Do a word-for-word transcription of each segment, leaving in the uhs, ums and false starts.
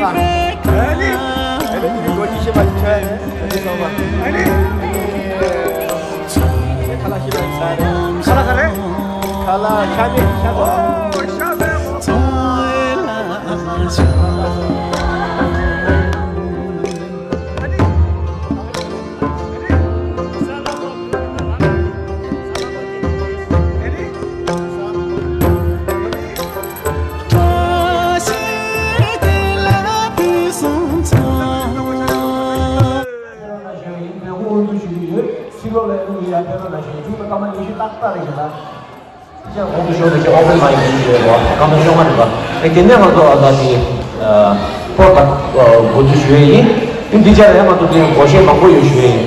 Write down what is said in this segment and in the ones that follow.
ཨ་ནི། ཨ་ནི་དེ་གོ་ཅི་ཤེས་པ་ཅི་ཆ་ནས་ཨ་ནི་སོང་བ། ཨ་ནི། ཁ་ལག་ཤེས་པ་ཡིན་ས་རེད། ཁ་ལག་ག་རེ། ཁ་ལག་ཤ་མེད་ཤ་མེད། ཨོ་ཤ་མེད། ཨ་ནི། ཅེས་གོང་དུ་ཞུས་པ་ནང་བཞིན་ཨོ་པན་མའིཀ་ཡིན་ཞུ་ཡས་རེད་བ། སྐར་མ་བཅོ་ལྔ་རེད་བ། ཨེ་དེ་ནས་ང་ཚོ་ཨ་ད་དེ་ཨ་ཕོར་དང་འགོ་འཛུགས་ཞུ་ཡས་ཡིན། དེ་འདི་ཆ་ལ་ཡང་ང་ཚོ་དེ་བགོ་བཤའ་མང་པོ་ཡོད་ཞུ་ཡས་ཡིན།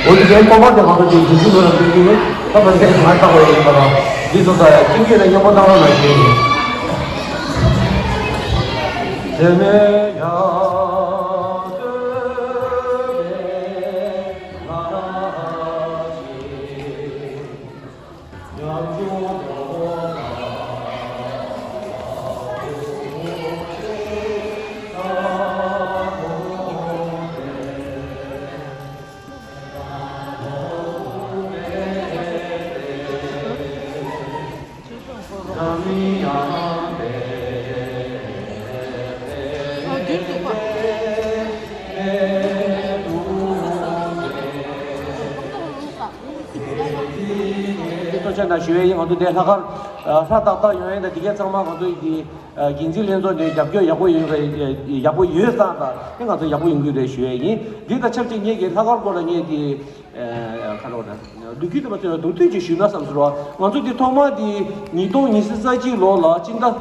འོ་དེ་གའི་ཐོག་མར་དེ་ང་ཚོ་དེ་རྒྱུན་འཛིན་ལོ་ར་འདུག་ཡིན། ད་ཕན་ཆད་ང་བཏང་བ་ཡིན་པ་དང་འདི་ཚོ་ད་ཡང་ཁྱིམ་རྒྱུད་ལ་མཉམ་པོ་བཏང་རོགས་གནང་ཞུ་ཡས་ཡིན། དེ་ནས་ཡང་། དེ་ཐོག་ཆ་ན་ཞུ་བའི་ང་ཚོ་དེ་ལྷག་དཀར་ཧྲ་ཏག་ཏག་ཡོང་ཡས་དང་དེ་གའི་ཚང་མ་ང་ཚོ་ཡི་འགན་འཛིན་ལྷན་ཚོགས་ནས་རྒྱབ་སྐྱོར་ཡག་པོ་ཡོད་པའི་ཡག་པོ་ཡོད་བསམ་དང་དེ་ང་ཚོ་ཡག་པོ་ཡོང་གི་རེད་ཞུ་ཡས་ཡིན། འདི་དང་ཆབས་ཅིག་ངེད་ཀྱི་ལྷག་དཀར་སྐོར་ལ་ངས་དེ་ཁ་ལོ་ན་ལོ་རྒྱུས་དེ་མ་ཚོད་མདོར་བསྡུས་ཅིག་ཞུས་ན་བསམ་ཟེར་བ། ང་ཚོ་དེ་ཐོག་མ་དེ་ཉིས་སྟོང་ཉི་ཤུ་རྩ་གཅིག་ལོ་ལ་སྤྱི་ཟླ་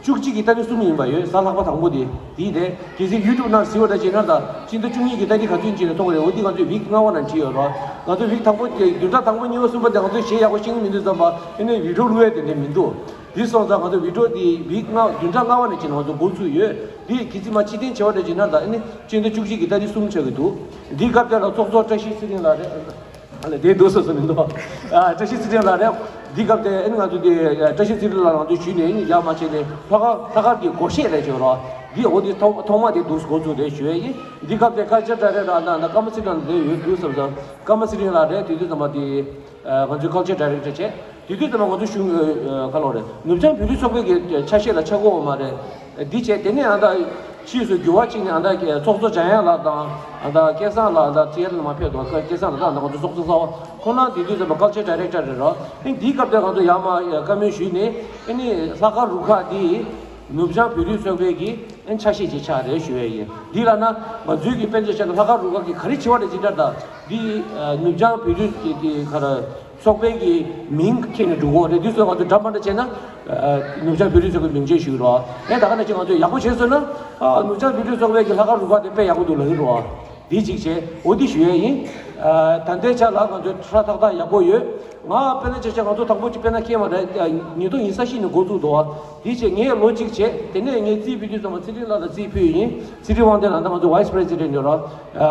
བཅུ་གཅིག་གི་ཏ་རིག་གསུམ་ཡིན་པ་ཡོད། གཟའ་ལྷག་པ་དང་པོ་དེ་དེའི་དེ་གལ་སྲིད་ཡུ་ཊུབ་ནང་གཟིགས་པ་འདྲ་བྱས་ན་ད་སྤྱི་ཟླ་བཅུ་གཉིས་ཀྱི་ཏ་རིག་ག་ཚོད་ཡིན་ཅེས་ལ་མཐོང་གི་རེད། འོ་དེ་ང་ཚོས་ཝིག་ལྔ་པ་ནང་བྲིས་ཡོད་རོགས། ང་ཚོ་ཝིག་དང་པོ་དེ་བདུན་ཕྲག་དང་པོ་གཉིས་པ་གསུམ་པ་དེ་ང་ཚོས་གཞས་ཡག་པོ་ཤེས་ཀྱི་མི་འདུག་བསམ་པ་ཨེ་ནས་བི་ཌིའོ་བླུག་ཡས་དེ་འདྲ་མི་འདུག་དེ་སོང་ཙང་ང་ཚོ་བི་ཌིའོ་དེ་ཝིག་ལྔ་བདུན་ཕྲག་ལྔ་པ་ནས་བྱས་ན་ང་ཚོ་འགོ་ཚུགས་ཡོད། དེ་གལ་སྲིད་མ་ཕྱི་ཐེངས་བྱས་པ་འདྲ་བྱས་ན་ད་ཨེ་ནས་སྤྱི་ཟླ་བཅུ་གཅིག་གི་ཏ་རིག་གསུམ་ཆགས་ཀྱི་འདུག་འདི་སྐབས་དེ་ལ་ཚོགས་གཙོ་བཀྲ་ཤིས་ཚེ་རིང་ལགས་རེད། ཨ་ལས་དེ་འདུག་སོ་སོ་མི་འདུག་ཨ་བཀྲ་ཤིས་ཚེ་རིང་ལགས་རེད། འདི་སྐབས་དེ་ཨ་ནི་ང་ཚོ་དེ་བཀྲ་ཤིས་ཚེ་རིང་ལགས་ང་ཚོ་ཞུས་ནས་ཨ་ནི་ཡར་མར་བྱས་ནས་ལྷག་དཀར་ལྷག་དཀར་གྱི་སྒོར་གཞས་རེད་བྱས་རོགས། འདི་འོ་དེ་ཐོག་ཐོག་མ་དེ་འདུག་འགོ་ཚུགས་རེད་ཞུ་ཡས་ཡིན། འདི་སྐབས་དེ་ཀལ་ཅར་ཌའི་རེག་ཊར་ཨ་ན་ཨ་ན་ཀརྨ་ཚེ་རིང་ལགས་ཡོད་འདུག་བསམ་སོང་། ཀརྨ་ཚེ་རིང་ལགས་རེད། དེ་དུས་ཙམ་པ་དེ་ང་ཚོའི་ཀལ་ཅར་ཌའི་རེག་ཊར་བྱས། དེ་དུས་ཙམ་པ་ང་ཚོ་གཞུང་ཨ་ཁ་ལོ་རེད། ནུབ་བྱང་བོད་རིགས་ཚོགས་པའི་གི་ཆ་ཤས་ལ་ཆ་གོ་བ་མ་རེད། འདི་བྱས་དེ་ནས་ཨ་ད་ཕྱིས་སུ་འགྱུར་བ་ཕྱིན་ནས་ཨ་ད་ཚོགས་གཙོ་འཇམ་དབྱངས་ལགས་དང་ཨ་ད་སྐལ་བཟང་ལགས་ཨ་ད་ཙི་ཡར་ལ་མ་ཕེབས་དོ། སྐལ་བཟང་ལགས་ད་ང་ཚོ་ཚོགས་གཙོ་གསར་པ་ཁོང་རྣམ་དེ་དུས་ཙམ་པ་ཀལ་ཅར་ཌའི་རེག་ཊར་རེད་རོ། ཨེ་འདིའི་སྐབས་དེར་ང་ཚོ་ཡར་མར་བཀའ་མོལ་ཞུས་ནས་ཨེ་ནི་ལྷག་དཀར་རུ་ཁག་འདི་ནུབ་བྱང་བོད་རིགས་ཚོགས་པའི་གི་ཨེ་ཆ་ཤས་ཅིག་ཆགས་རེད་ཞུ་ཡས་ཡིན། འདི་ལ་ན་ང་ཚོའི་གི་དཔེ་ཆ་བཤད་ན་ལྷག་དཀར་རུ་ཁག་གི་ག་རེ་བྱེད་པ་རེད་ཅེ་འདྲ་ད་འདི་ནུབ་བྱང་བོད་རིགས་ཀྱི་གི་ག་རེ། ཚོགས་པའི་གི་མིང་ཁྱེར་ནས་འགྲོ་གི་རེད། དུས་ཚོད་ང་ཚོ་འདྲ་མ་འདྲ་བྱས་ན་ནུབ་བྱང་བོད་རིགས་ཚོགས་པའི་མིང་ཆད་ཞུ་གི་རེད། ཨེ་ད་ག་ནང་བཞིན་ང་ཚོས་ཡག་པོ་བྱས་སོང་ན་ནུབ་བྱང་བོད་རིགས་ཚོགས་པའི་གི་ལྷག་དཀར་རུ་ཁག་དེ་དཔེ་ཡག་པོ་འདུག་ལབ་ཀྱི་རེད། འདི་གཅིག་བྱས། འོ་འདི་ཞུ་ཡས་ཡིན། ད་ལྟའི་ཆ་ལ་ང་ཚོའི་ཧྲ་ཏག་ཏག་ཡག་པོ་ཡོད། ང་དཔེར་ན་ཆ་བཞག་ང་ཚོ་དང་པོ་གཅིག་དཔེར་ན་ཁྱེད་མ་རེད། ཉིས་སྟོང་ཉི་ཤུ་རྩ་བཞི་ནས་འགོ་བཙུགས་འདུག་འདི་བྱས་ངས་ལོ་གཅིག་བྱས། དེ་ནས་ངས་རྩིས་ཕུལ་དུས་ཙམ་པ་ཚེ་རིང་ལགས་ལ་རྩིས་ཕུལ་ཡིན། ཚེ་རིང་དབང་ལྡན་ལགས་ད་ང་ཚོ་ཝའི་སི་པི་རེ་སི་ཌེན་ཊ་ཡོད་ར།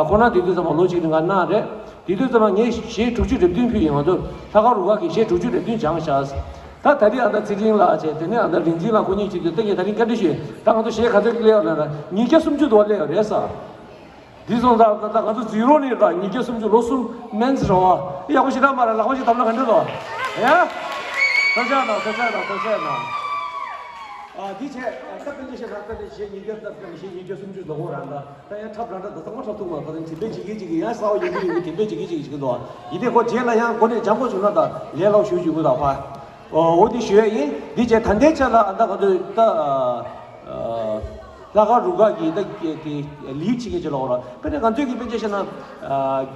ཁོ་རང་དེ་དུས་ཙམ་པ་ལོ་གཅིག་རིང་ང་གནང་རེད། དེ་དུས་ཙམ་པ་ངས་གཞས་དྲུག་ཅུ་རེ་བདུན་ཕུལ་ཡིན། ང་ཚོ་ལྷག་དཀར་རུ་ཁག་གི་གཞས་དྲུག་ཅུ་རེ་བདུན་སྦྱངས་ཤག་ད་ད་རེས་ཨ་ད་ཚེ་རིང་ལགས་བྱས། དེ་ནས་ཨ་ད་རིག་འཛིན་ལགས་ཁོ་གཉིས་བྱས་དུས་ད་ངས་ད་རིང་བཀའ་འདྲི་ཞུས། ད་ང་ཚོ་གཞས་ག་ཚོད་སླེབས་ཡོད་ལབ་ན་ཉིས་བརྒྱ་སུམ་ཅུ་དོ་སླེབས་ཡོད་རེད་ཟེར། འདི་སོང་ཙང་ད་ད་ང་ཚོ་ཛི་རོ་ནས་ད་ཉིས་བརྒྱ་སུམ་ཅུ་ལོ་གསུམ་མན་ཟེར་བ། ཡག་པོ་ཞེ་དྲག་མ་རེད། ལག་པ་ཞིག་བརྡབ་ན་ག་འདྲ་འདུག་ཡ། ཐུགས་རྗེ་གནང་། ཐུགས་རྗེ་གནང་། ཐུགས་རྗེ་གནང་། ཨ་འདི་བྱས་ད་དཔེ་འདི་བཤད་ན་དཔེ་འདི་གཞས་ཉིས་བརྒྱ་ལྟར་དཔེ་གཞས་ཉིས་བརྒྱ་སུམ་ཅུ་ལོ་གོ་རང་ད། ད་ཡང་འཁྲབ་རང་འདྲ་འདུག་ཚང་མ་འཁྲབ་ཐུབ་མ་ཐག་དེ་དེ་འདྲས་བྱེད་ཀྱི་བྱེད་ཀྱི་ཡང་གསར་པ་ཡོང་གི་ཡོང་གི་དེ་འདྲས་བྱེད་ཀྱི་བྱེད་ཀྱི་བྱེད་ཀྱི་འདུག་ཡིན་དེ་ཁོ་རྗེས་ལ་ཡང་འགོ་ནས་སྦྱང་དགོས་བྱུང་ན་ད་ལས་སླ་པོ་ཞུ་ཞུ་གི་ད་ཕ། འོ་དེ་ཞུ་ཡས་ཡིན། འདི་བྱས་ད་ལྟའི་ཆ་ལ་ཨ་ད་ག་ཚོད་ད་ལྷག་དཀར་རུ་ཁག་གི་ད་དེ་ལིཌ་བྱེད་མཁན་ཅིག་ལ་འོ་ར། དཔེར་ན་ང་ཚོས་ཀྱི་དཔེ་ཆ་བཤད་ན་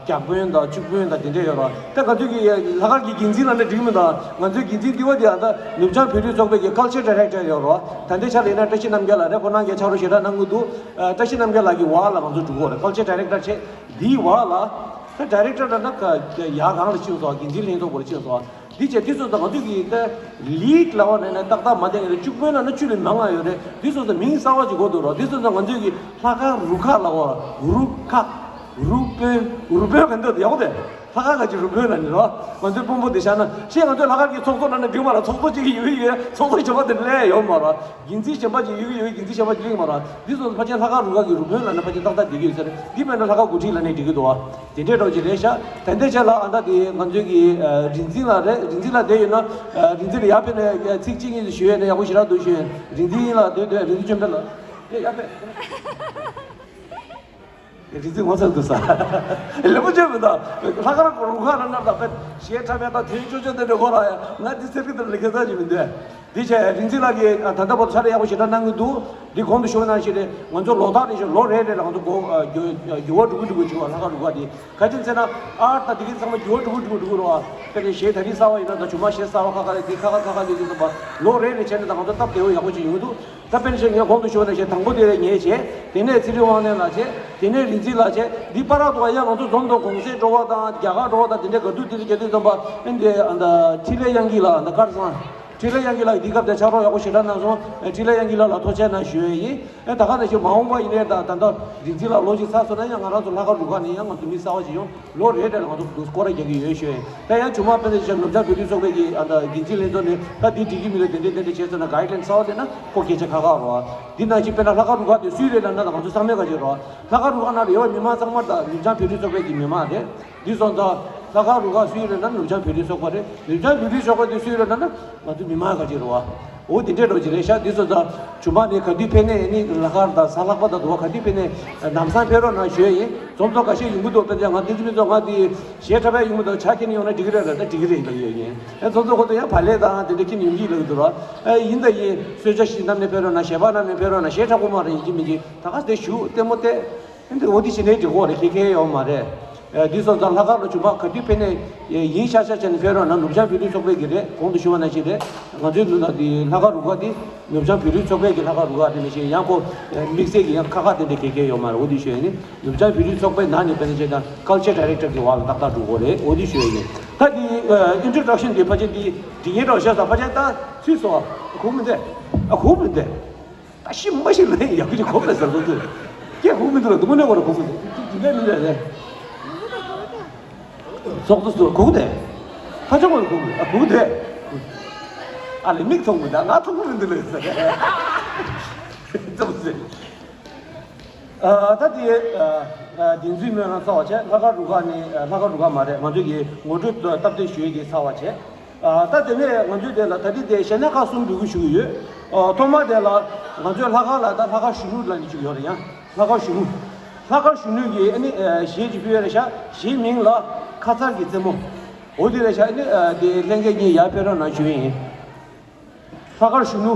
རྒྱ་དཔོན་དང་བཅུ་དཔོན་དང་དེ་འདྲས་ཡོད་ར། ད་ང་ཚོས་ཀྱི་ལྷག་དཀར་གྱི་འགན་འཛིན་ལབ་ན་འགྲིག་མི་འདུག་ང་ཚོའི་འགན་འཛིན་འདི་བ་དེ་ཨ་ད་ནུབ་བྱང་བོད་རིགས་ཚོགས་པའི་གི་ཀལ་ཅར་ཌའི་རེག་ཊར་ཡོད་ར། ད་ལྟའི་ཆ་ལ་ཡིན་ན་བཀྲ་ཤིས་རྣམ་རྒྱལ་ལགས་རེད། ཁོ་རང་གིས་ཕྱག་རོགས་ཞེ་དྲག་གནང་གི་འདུག་བཀྲ་ཤིས་རྣམ་རྒྱལ་ལགས་ཀྱི་བར་ལ་ང་ཚོ་འགྲོ་གི་རེད། ཀལ་ཅར་ཌའི་རེག་ཊར་བྱས། འདིའི་བར་ལ་ད་ཌའི་རེག་ཊར་ལ་ན་ཡ་གང་ལ་ཕྱིན་སོང་། འགན་འཛིན་ལྷན་ཚོགས་པར་ཕྱིན་སོང་། འདི་བྱས་འདི་ཚོ་ད་ང་ཚོས་ཀྱི་ད་ལིཌ་ལབ་པ་ནས་ན་ཏག་ཏག་མ་བསྡད་ཀྱི་རེད། བཅུ་དཔོན་ལབ་ན་བཅུ་ལས་མང་ང་ཡོད་རེད། འདི་ཚོ་ད་མིང་གསར་པ་ཅིག་གོ་འདུག་རོགས། འདི་ཚོ་ད་ང་ཚོས་ཀྱི་ལྷག་དཀར་རུ་ཁག་ལབ་པ་རུ་ཁག་རུ་དཔོན་རུ་དཔོན་ག་འདུག་ཡག་པོ་དེ། ལྷག་དཀར་ག་ཅིག་རུ་དཔོན་ལ་ནི་རོ། ང་ཚོའི་དཔོན་པོ་དེ་བཞག་ན་ཤེས། ང་ཚོའི་ལྷག་དཀར་གྱི་ཚོགས་གཙོ་ལ་ནི་འགྲིག་མ་ར། ཚོགས་གཙོ་གཅིག་ཡོད་ཡོད། ཚོགས་གཙོ་གཞན་པ་དེ་ལས་ཡོད་མ་ར། འགན་འཛིན་གཞན་པ་གཅིག་ཡོད་ཡོད། འགན་འཛིན་གཞན་པ་གཅིག་ལེགས་མ་ར། འདི་སོང་ཙང་ཕལ་ཆེར་ལྷག་དཀར་རུ་ཁག་གི་རུ་དཔོན་ལ་ནི་ཕལ་ཆེར་ཏག་ཏག་བསྡད་ཀྱི་ཡོད་ས་རེད། འདི་མེད་ན་ལྷག་དཀར་འགོ་ཁྲིད་ལ་ནི་འགྲིག་གི་འདུག་བ། དེ་འདྲའི་འདྲ་བོ་ཅིག་རེད་ཤག་དེ་འདྲའི་ཆ་ལ་ཨ་ད་དེ་ང་ཚོའི་གི་རིག་འཛིན་ལགས་རེད། རིག་འཛིན་ལགས་དེ་ཡོད་ན་རིག་འཛིན་ལ་ཡར་ཕེབས་ནས་ཚིག་གཅིག་གཉིས་ཞུ་ཡས་ནི་ཡག་པོ་ཞེ་དྲག་འདུག་ཞུ་ཡས། རིག་འཛིན་ལགས་དེ་དེ་རིག་འཛིན་ཆོས་འཕེལ་ལགས་ཡར་ཕེབས། རིག་འཛིན་ངོ་ཚ་འདུག་ས། ལེགས་པོ་བྱས་མི་འདུག་ལྷག་དཀར་རུ་ཁག་ལ་ནར་དང་པད་ཞེ་ཁྲ་མེད་དང་དོན་ཆོ་ཆོ་དེ་འདྲ་གོ་ར་ཡ། ང་འདི་ཚེ་རིག་དེར་ལེགས་ཚ་ཅིག་མི་འདུག་འདི་བྱས་རིག་འཛིན་ལགས་ཀྱིས་ད་ལྟ་བར་དུ་ཕྱག་ལས་ཡག་པོ་ཞེ་དྲག་གནང་གི་འདུག་འདི་གོང་དུ་ཞུ་བ་ནང་བཞིན་རེད། ང་ཚོ་ལོ་ལྟར་རེ་བཞིན་ལོ་རེ་རེ་ལ་ང་ཚོ་འགྱུར་བ་འགྲོ་གི་འགྲོ་གི་བྱུང་བ། ལྷག་དཀར་རུ་ཁག་འདི་ག་ཅི་ཟེར་ན་ཨར་ད་འདི་གི་ཚང་མ་འགྱུར་བ་འགྲོ་གི་འགྲོ་གི་འགྲོ་གི་རེད་བ། དཔེར་ན་གཞས་ད་རིང་གསར་བ་ཡིན་ན་ད་ཆུང་མ་གཞས་གསར་བ་ཁ་ཁ་རེད། འདི་ཁ་ཁ་ཁ་ཁ་ལས་འདི་ཚོ་ལོ་རེ་རེ་བྱས་ནས་ད་ང་ཚོ་སྟབས་བདེ་བོ་ཡག་པོ་ཅིག་ཡོང་གི་འདུག་ད་དཔེར་ན་ངས་གོང་དུ་ཞུས་པ་ནང་བཞིན་དང་པོ་དེ་ངས་བྱས། དེ་ནས་ཚེ་རིང་དབང་ལྡན་ལགས་བྱས། དེ་ནས་རིག་འཛིན་ལགས་བྱས། འདི་བར་དུ་ཡང་ང་ཚོ་འཛོམས་དང་གོང་གསལ་འགྲོ་བ་དང་རྒྱ་གར་འགྲོ་བ་དང་དེ་འདྲའི་ག་དུས་དེ་དུས་རྒྱ་དུས་ཙམ་པ་ཨེ་འདི་ཨ་ད་འཕྲིན་ལས་དབྱངས་སྐྱིད་ལགས་ཨ་ད་གར་སང་། འཕྲིན་ལས་དབྱངས་སྐྱིད་ལགས་འདི་སྐབས་དེ་ཕྱག་རོགས་ཡག་པོ་ཞེ་དྲག་གནང་སོང་། ཨེ་འཕྲིན་ལས་དབྱངས་སྐྱིད་ལགས་ལ་ཐུགས་རྗེ་ཆེ་གནང་ཞུ་ཡས་ཡིན། ཨེ་ད་ག་ནང་བཞིན་མ་འོངས་པ་ཡིན་ནའི་ད་ད་ལྟ་རིག་འཛིན་ལགས་ལོ་གཅིག་ཚར་སོང་ན་ཡང་ང་རང་ཚོ་ལྷག་དཀར་རུ་ཁག་ནས་ཡང་ང་ཚོ་མི་གསར་བ་ཞིག་ཡོང་། ལོ་རེ་རེ་ལ་ང་ཚོ་འདུག་སྐོར་ར་རྒྱག་གི་ཡོད་ཞུ་ཡས་ཡིན། ད་ཡང་ཆུང་མ་དཔེར་ན་ཅིག་ནུབ་བྱང་བོད་རིགས་ཚོགས་པའི་གི་ཨ་ད་འགན་འཛིན་ལྷན་ཚོགས་ནས་ད་འདི་འགྲིག་གི་མི་འདུག་དེ་འདྲས་དེ་འདྲས་བྱས་སོང་ན་གའི་ཌི་ལའིན་གསར་བ་བསྟན་ན་ཁོ་སྐད་ཆ་ཁ་ཁ་རོ། འདི་ནང་བཞིན་དཔེར་ན་ལྷག་དཀར་རུ་ཁག་དེ་སུའི་རེད་ལབ་ན་ད་ང་ཚོ་ཚང་མས་ག་ཅིག་རོ། ལྷག་དཀར་རུ་ཁག་ནང་ལ་ཡོད་པ་མི་མང་ཚང་མ་ད་ནུབ་བྱང་བོད་རིགས་ཚོགས་པའི་གི་མི་མང་རེད། འདི་སོང་ཙང་ལྷག་དཀར་རུ་ཁག་སུའི་རེད་ན་ནུབ་བྱང་བོད་རིགས་ཚོགས་པ་རེད། ནུབ་བྱང་བོད་རིགས་ཚོགས་པ་དེ་སུའི་རེད་ལབ་ན་ང་ཚོ་མི་མང་ག་ཅིག་རོ། འོ་དེ་འདྲས་འགྲོ་གི་རེད་ཤག་འདི་སོང་ཙང་ཆུང་མ་ནས་ག་དུས་ཕེབས་ནས་ནི་ལྷག་དཀར་དང་གཟའ་ལྷག་པ་དང་དུ་བ་ག་དུས་ཕེབས་ནས་ལམ་སང་ཕེབས་རོགས་གནང་ཞུ་ཡས་ཡིན། འཛོམས་ཚོགས་ཁ་ཤས་ཡོང་གི་འདུག་དཔེར་ན་ང་འདི་ཚོ་མི་ཚོ་ང་འདི་གཞས་འཁྲབ་པ་ཡོང་གི་འདུག་ཇ་འཁྱེར་ནས་ཡོང་ན་འགྲིག་གི་རེད་ལབ་ད་འགྲིག་གི་རེད་ལབ་ཡོད་ཡིན། ཨེ་ཚོ་ཚོ་ཁོ་ཚོ་ཡང་བག་ལེབ་དང་དེ་འདྲ་འཁྱེར་ནས་ཡོང་གི་ལབ་འདུག་ར། ཨེ་ཡིན་ད་ཡིན། གསོལ་ཇ་ཞིག་བསྣམས་ནས་ཕེབས་རོགས་གནང་། གཞས་པ་བསྣམས་ནས་ཕེབས་རོགས་གནང་། གཞས་འཁྲབ་དགོས་མ་རེད། ཡིན་གཅིག་མིན་གཅིག་ད་ག་དེ་བཞུགས་ལྟད་མོ་བལྟས། ཨེ་འདི་འོ་འདི་ཞིག་ནས་འགྲིག་གོ་རེད། ཁེ་ཁེ་ཡོད་མ་རེད། ཨེ་འདི་སོང་ཙང་ལྷག་དཀར་ལ་ཆུང་མ་ག་དུས་ཕེབས་ནས་ཡིན་ཤག་ཤག་བྱས་ནས་ཕེབས་རོགས་གནང་། ནུབ་བྱང་བོད་རིགས་ཚོགས་པའི་གི་རེད། གོང་དུ་ཞུ་བ་ནང་བཞིན་རེད། ང་ཚོའི་ནུབ་ནང་དེ་ལྷག་དཀར་རུ་ཁག་དེ་ནུབ་བྱང་བོད་རིགས་ཚོགས་པའི་གི་ལྷག་དཀར་རུ་ཁག་དེ་ནང་བཞིན་ཡང་ཁོ་དམིགས་བསལ་གྱི་ཡང་ཁ་ཁ་དེ་འདྲ་གལ་གལ་ཡོད་མ་རེད། འོ་དེ་ཞུ་ཡ་ཡིན། ནུབ་བྱང་བོད་རིགས་ཚོགས་པའི་ནང་ནས་དཔེར་ན་བྱས་ན་ཀལ་ཅར་ཌའི་རེག་ཊར་གི་འོག་ལ་ཏག་ཏག་འགྲོ་དགོས་རེད། འོ་དེ་ཞུ་ཡ་ཡིན། ད་དེ་ཨིན་ཊྲོ་ཌག་ཤན་དེ་ཕལ་ཆེར་དེ་འགྲིག་ངེས་འགྲོ་ཤག་ས། ཕལ་ཆེར་ད་ཚུད་སོང་། གོ་མི་འདུག་ཨ་གོ་མི་འདུག་ད་ཤི་མ་ཤི་ལ་ཡག་གི་གོ་མེད་ཟེར་གོ་ཚོད། སྐད་གོ་མི་འདུག་ལ་དུ་མ་ནས་གོ་ར་གོ་མི་འདུག་དེ་འདྲ་མི་འདྲ་རེད། ཚོགས་གཙོ་ཚོ་གོ་གི་དེ། ཧ་ཅང་གོ་གོ་གི་ཨ་གོ་གི་དེ། ཨ་ལས་མིག་མཐོང་མི་འདུག་ང་མཐོང་གི་མི་འདུག་ལ་ཟེར། ཚོགས་གཙོ། ཨ་ད་དེ་ཨ་ཨ་བདེན་རྫུན་སྨོན་ལམ་ཚར་བ་བྱས། ལྷག་དཀར་རུ་ཁག་ནི་ཨ་ལྷག་དཀར་རུ་ཁག་མ་རེད། ང་ཚོ་གི་ངོ་སྤྲོད་སྟབས་བདེ་ཞུ་ཡས་དེ་ཚར་བ་བྱས། ཨ་ད་དེ་ནས་ང་ཚོས་དེ་ལ་ད་ལྟའི་དེ་གཞས་སྣ་ཁག་གསུམ་འབུལ་དགོས་ཞུ་གི་ཡོད། ཨ་ཐོག་མ་དེ་ལ་ང་ཚོའི་ལྷག་དཀར་ལ་ད་ལྷག་དཀར་གཞོན་ནུ་ལབ་ནས་ཅིག་ཡོད་རེད། ཡང་ལྷག་དཀར་གཞོན་ནུ། ལྷག་དཀར་གཞོན་ནུ་གི་ཨ་ནི་ཨ་གཞས་ཅིག་ཕུལ་ཡོད་རེད་ཤག་གཞས་མིང་ལ་ཁ་མཚར་གྱི་རྩེད་མོ། འོ་དེ་རེད་ཤག་ཨ་ནི་ཨ་དེ་ལྷན་རྒྱས་གཉིས་ཡར་ཕེབས་རོགས་གནང་ཞུ་ཡིན། ལྷག་དཀར་གཞོན་ནུ།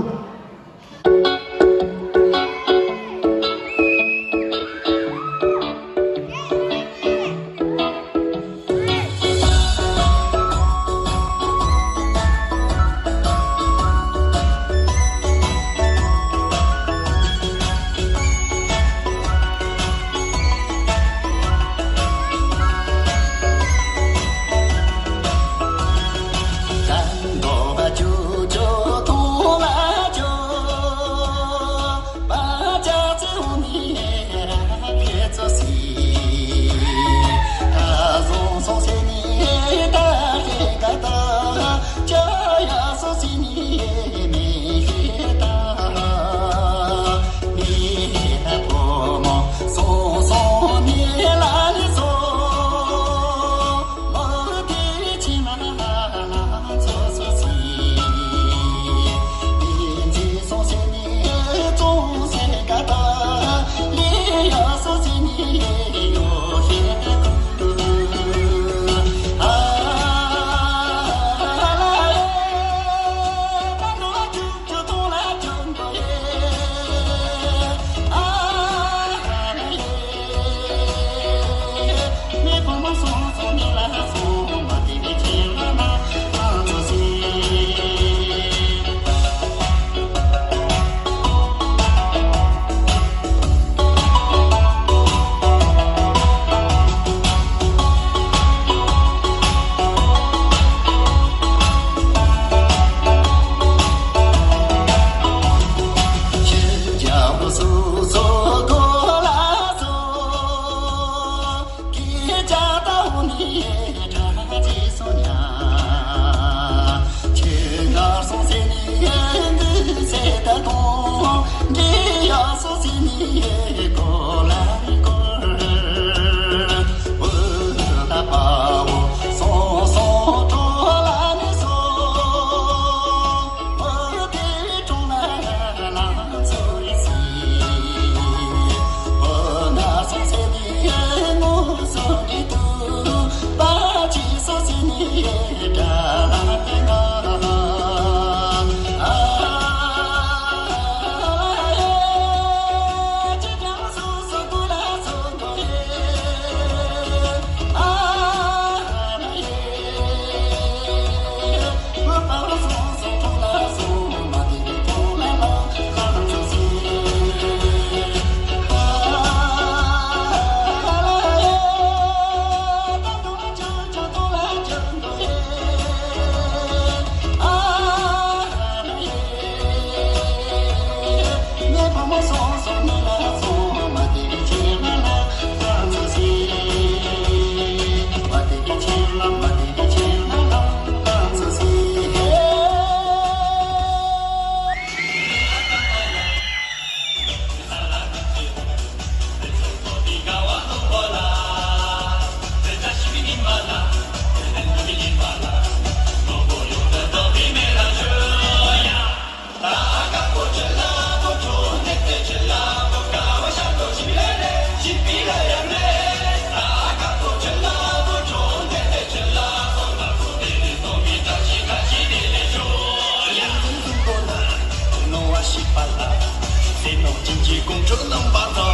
ཁྱོད་རྣམ་པ་དང་།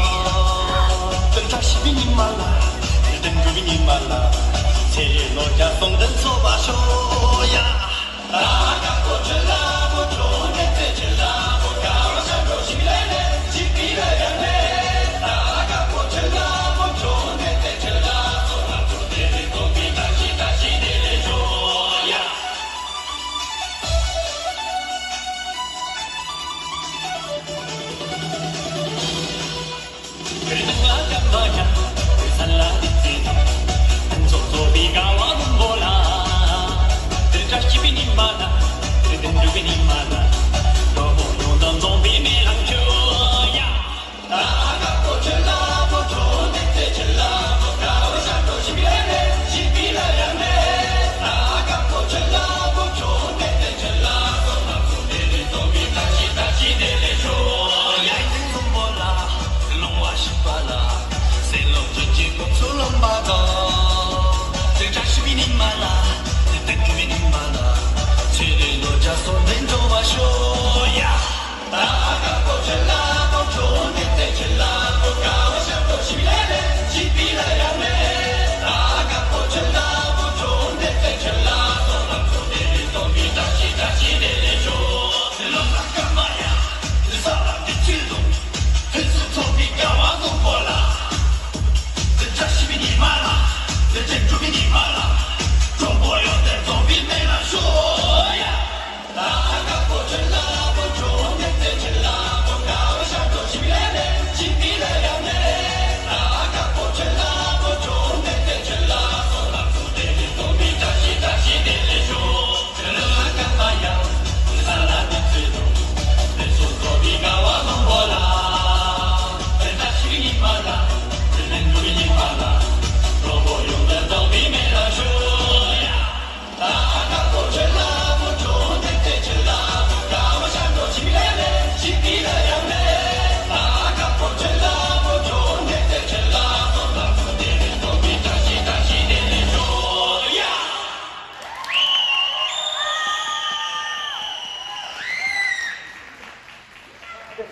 སྟོན་ཁ་ཤི་བའི་ཉི་མ་ལ། དེ་དོན་འགྲུབ་པའི་ཉི་མ་ལ། ཚེ་རིང་ལོ་བརྒྱ་སོང་དོན་ཚོགས་པ་ཤོག་ཡ།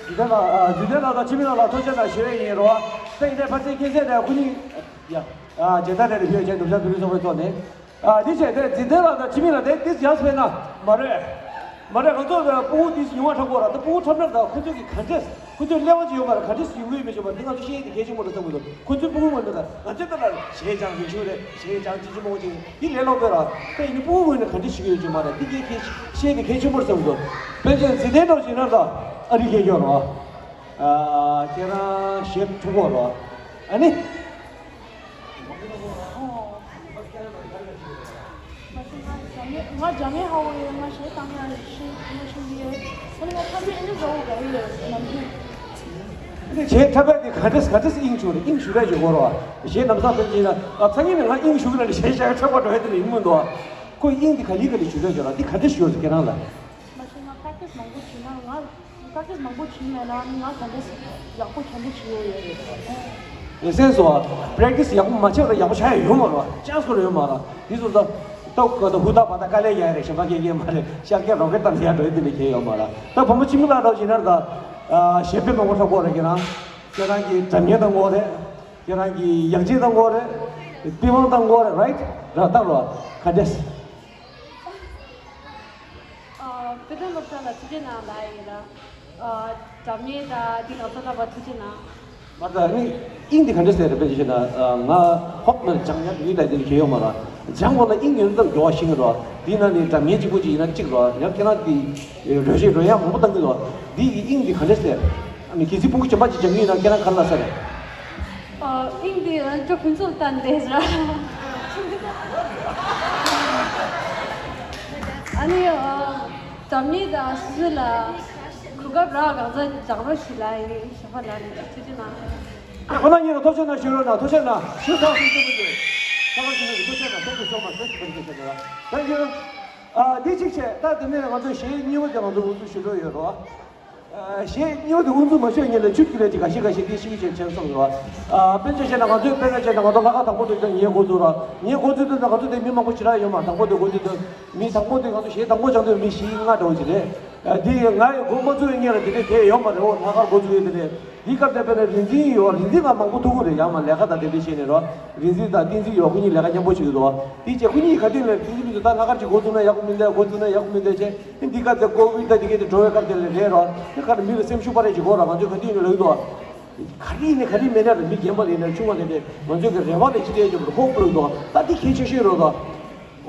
འཇིག་རྟེན་ལགས། ཨ། འཇིག་རྟེན་ལགས་དང་འཆི་མེད་ལགས་ལ་ཐུགས་རྗེ་གནང་ཞུ་ཡས་ཡིན་རོ། ད་ཡིན་ནའི་ཕར་ཚུར་ཁྱེད་ཚོས་ནས་ཁོ་གཉིས། ཡ། ཨ། མཇལ་དར་རེ་རེ་ཕུལ་བྱས་ནུབ་བྱང་བོད་རིགས་ཚོགས་པའི་ཐོག་ནས། ཨ། འདི་བྱས་ཏེ་འཇིག་རྟེན་ལགས་དང་འཆི་མེད་ལགས་དེ་ཏིས་ཡག་སྤེལ་ན་མ་རེད། མ་རེད། ང་ཚོ་ཕྲུ་གུ་ཏིས་ཉུང་བ་འཁྲབ་དགོས་ར། ད་ཕྲུ་གུ་འཁྲབ་ན་ད་ཁོ་ཚོས་ཀྱི་ག་འདྲས། ཁོ་ཚོས་ཀླད་པ་ཅིག་ཡོད་མ་རེད། ག་འདྲས་ཡོང་གི་ཡོད་མེད་ཅིག་མ་རེད། དེ་ང་ཚོ་ཤེས་ཡས་དེ་གལ་ཆེན་པོ་རེད་བསམ་གྱི་འདུག་ཁོ་ཚོའི་ཕྲུ་གུ་ངོས་ནས་ད་ང་ཚོས་ད་ལ་གཞས་སྦྱང་རེ་ཞུ་རེད། གཞས་སྦྱང་ཅི་ཅི་མོ་ཅིག་འདི་ལས་སླ་པོ་ར། ད་ཡིན་ནའི་ཕྲུ་གུ་ངོས་ནས་ག་འདྲས་ཤེས་ཀྱི་ཡོད་ཅིག་མ་རེད། འདི་གལ་ཆེ་ཤེས་དེ་གལ་ཆེན་པོ་རེད་བསམ་གྱི་འདུག་དཔེར་ན་འཇིག་རྟེན་འདྲ་བོ་ཅིག་ན་ད་ཨ་རིའི་སྐད་སྐྱོར་རོ། ཨ། ཁྱེད་རང་གཞས་འཁྲབ་དགོས་རོ། ཨ་ནི། ང་རྒྱ་མི་ཧ་གོ་ཡོད། ང་གཞས་བཏང་ཡག་ཤེས་ང་ཤེས་ཀྱི་ཡོད། ཨ་ནི་ང་འཁྲབ་པའི་ཨ་ནི་འདྲ་བོ་ག་རེ་ཡོད་ནམ་རྒྱུན། ཨ་ནི་གཞས་འཁྲབ་པ་དེ་ག་འདྲས་ག་འདྲས་དབྱིངས་ཆུང་རེད། དབྱིངས་ཞུ་རེས་བྱེད་དགོས་རོ། གཞས་ལམ་སང་ཕན་ཚུན་ན་ཨ་སང་ཉིན་ནས་ང་དབྱིངས་ཞུ་གི་ན་ནི་གཞས་བཞག་འཁྲབ་པ་འགྲོ་ཡ་དེ་ལ་ཡིན་མི་འདུག་ཁོ་དབྱིངས་དེ་ག་ལེ་ག་ལེ་ཞུ་རེས་བྱེད་རོ། འདི་ག་འདྲས་ཞུ་རེད་ཁྱེད་རང་ལ། མ་གཞི་ང་practice་མང་པོ་བྱས་ན་ང་practice་མང་པོ་བྱས་མེད་ན་ང་ག་འདྲས་ཡག་པོ་ག་འདྲས་བྱེད་ཡོད་ཡོད་རེད། ལེ་སེན་སོ། practice་ཡག་པོ་མ་བྱས་པར་ཡག་པོ་ཆགས་ཡ་ཡོད་མ་རེད། chance་ཁོ་ར་ཡོད་མ་རེད། དེ་ཚོ་ད་ཏོག་ག་ད་ཧུར་ཐག་བ་ད་དཀའ་ལས་རྒྱག་ཡ་རེད། གཞན་པ་སྐད་སྐད་མ་རེད། ཤར་སྐད་རོ་སྐད་བཏང་ཡ་འགྲོ་ཡ་དེ་ལས་གལ་ཡོད་མ་རེད། ད་བུ་མོ་འཆི་མེད་ལགས་འདྲ་བོ་ཅིག་ན་ད་གཞས་དཔེ་མང་པོ་འཁྲབ་ཀྱི་ཡོད་རེད། ཁྱེད་རང་ཁྱེད་རང་གི་སྒྲ་སྙན་བཏང་གི་ཡོད་རེད། ཁྱེད་རང་གི་ཡང་ཅིན་བཏང་གི་ཡོད་རེད། པི་ཝང་བཏང་གི་ཡོད་རེད། right ར་བཏང་རོགས་ག་འདྲས། ཨ། དཔེ་སྟོན་སློབ་གྲྭ་ལ་ཐུགས་རྗེ་གནང་ལབ་ཡིན་ལ། ཨ། སྒྲ་སྙན་དང་འདི་ང་ཚོ་ལ་བ་ཐུགས་རྗེ་གནང་། མ་ད་ནི་དབྱིངས་འདི་ག་འདྲ་ཟེར་རེད་པས་ཞེ་ན། ང་ཧོབ་ན་སྦྱང་ཡག་ཡུལ་ལ་འདི་ནི་གལ་ཡོད་མ་རེད། སྦྱང་དགོས་ན་དབྱིངས་ཡོད་ཙམ་མགྱོགས་པ་ཤེས་ཀྱི་རེད། འདི་ན་ནི་སྒྲ་སྙན་གཅིག་པོ་ཅིག་ཡིན་ན་གཅིག་རེད། ཡང་ཁྱེད་རང་གི་རོལ་ཆས་རོལ་དབྱངས་མང་པོ་བཏང་གི་རེད། འདི་ཡི་དབྱིངས་འདི་ག་འདྲ་ཟེར། ཨ་ནི་གལ་སྲིད་ཕྲུ་གུ་གཞན་པ་ཅིག་སྦྱང་གི་ཡོད་ན་ཁྱེད་རང་ག་རེ་ལབ་ས་རེད། ཨ། དབྱིངས་འདི་ཨ་ཅོ་ཕུན་ཚོགས་བསྟན་ཏེ་ར། ཨ་ནི་ཨ་སྒྲ་སྙན་དང་སུ་ལ་གོ་སྐབས་རག་གང་ཚ་སྦྱང་རོགས་ཞུ་ལབ་ཡིན། གཞན་པ་ལ་ནི་ཐུགས་རྗེ་གནང་། ཁོ་ན་ཉིད་ལ་ཐུགས་རྗེ་གནང་ཞུ་རོགས་གནང་། ཐུགས་རྗེ་གནང་ཞུ། ཐུགས་རྗེ་གནང་། ཐུགས་རྗེ་གནང་། Thank you so much. Thank you, thank you, thank you. Thank you. ཨ། འདི་གཅིག་བྱས། ད་དེ་ནས་ང་ཚོ་གཞས་གཉིས་པ་དེ་ང་ཚོ་དབུ་འཛུགས་ཞུ་འགྲོ་ཡོད་རོགས། ཨ། གཞས་གཉིས་པ་དེ་དབུ་འཛུགས་མ་ཞུས་སྔོན་ལ་ཆུ་ཀི་རེ་ཅིག་འགའ་ཤས་འགའ་ཤས་དེ་ཤེས་ཀྱི་བྱས་བྱས་སོང་རོགས། ཨ། དཔེར་ན་ཆ་བཞག་ན་ང་ཚོས་དཔེར་ན་ཆ་བཞག་ན་ང་ཚོ་ལྷག་དཀར་དང་པོ་དེ་ད་ངས་འགོ་བཙུགས་རོགས། ངས་འགོ་བཙུགས་དུས་ད་ང་ཚོ་དེ་མི་མང་པོ་ཞེ་དྲག་ཡོད་མ་རེད། དང་པོ་དེ་འགོ་བཙུགས་དུས་མི་དང་པོ་དེ་ང་ཚོ་གཞས་དང་པོ་སྦྱང་དུས་མི་བཞི་ལྔ་འདྲ་བོ་ཅིག་རེད། ཨ། དེ་ང་ཡི་འགོ་མ་བཙུགས་པའི་སྔོན་ལ་དེ་འདྲས་དེ་ཡོད་མ་རེད། འོ། ལྷག་དཀར་འགོ་བཙུགས་ཡས་དེ་རེད། འདི་སྐབས་དེ་དཔེར་ན་རིག་འཛིན་ཡོད། རིག་འཛིན་ང་མང་པོ་ཐུག་གི་རེད། ཡང་མ་ལས་ཀ་དང་དེ་འདྲ་བྱས་ནས་རོ། རིག་འཛིན་དང་བསྟན་འཛིན་ཡོད། ཁོ་གཉིས་ལས་ཀ་མཉམ་པོ་བྱེད་ཀྱི་འདུག་དེ་བྱས་ཁོ་གཉིས་ག་དུས་ནས་བསྟན་འཛིན་མི་འདུག་ད་ལྷག་དཀར་གྱིས་འགོ་བཙུགས་ན་ཡག་པོ་མི་འདུག་འགོ་བཙུགས་ན་ཡག་པོ་མི་འདུག་བྱས། འདི་སྐབས་དེ་ཀོ་བིད་ད་འདི་གས་དེ་འགྲོ་བའི་སྐབས་དེ་ལ་རེད་རོ། དེ་ཁར་མི་ལ་སེམས་ཤུགས་སྤར་ཡས་ཅིག་དགོས་རོ། ང་ཚོས་ག་དུས་ནས་ལབ་ཀྱི་འདུག་ག་རེ་ཡིན་ནའི་ག་རེ་མེད་ནའི་ར། མི་རྒན་པ་ལ་ཡིན་ན་ཆུང་བ་ལ་ཡིན་ནའི་ང་ཚོས་ཀྱི་རེ་བ་ལ་ཅི་སྤྲད་ཀྱི་འདུག་ཧོབ་ལབ་ཀྱི་འདུག་ད་འདི་གལ་ཆེ་ཤོས་རེད་འདུག་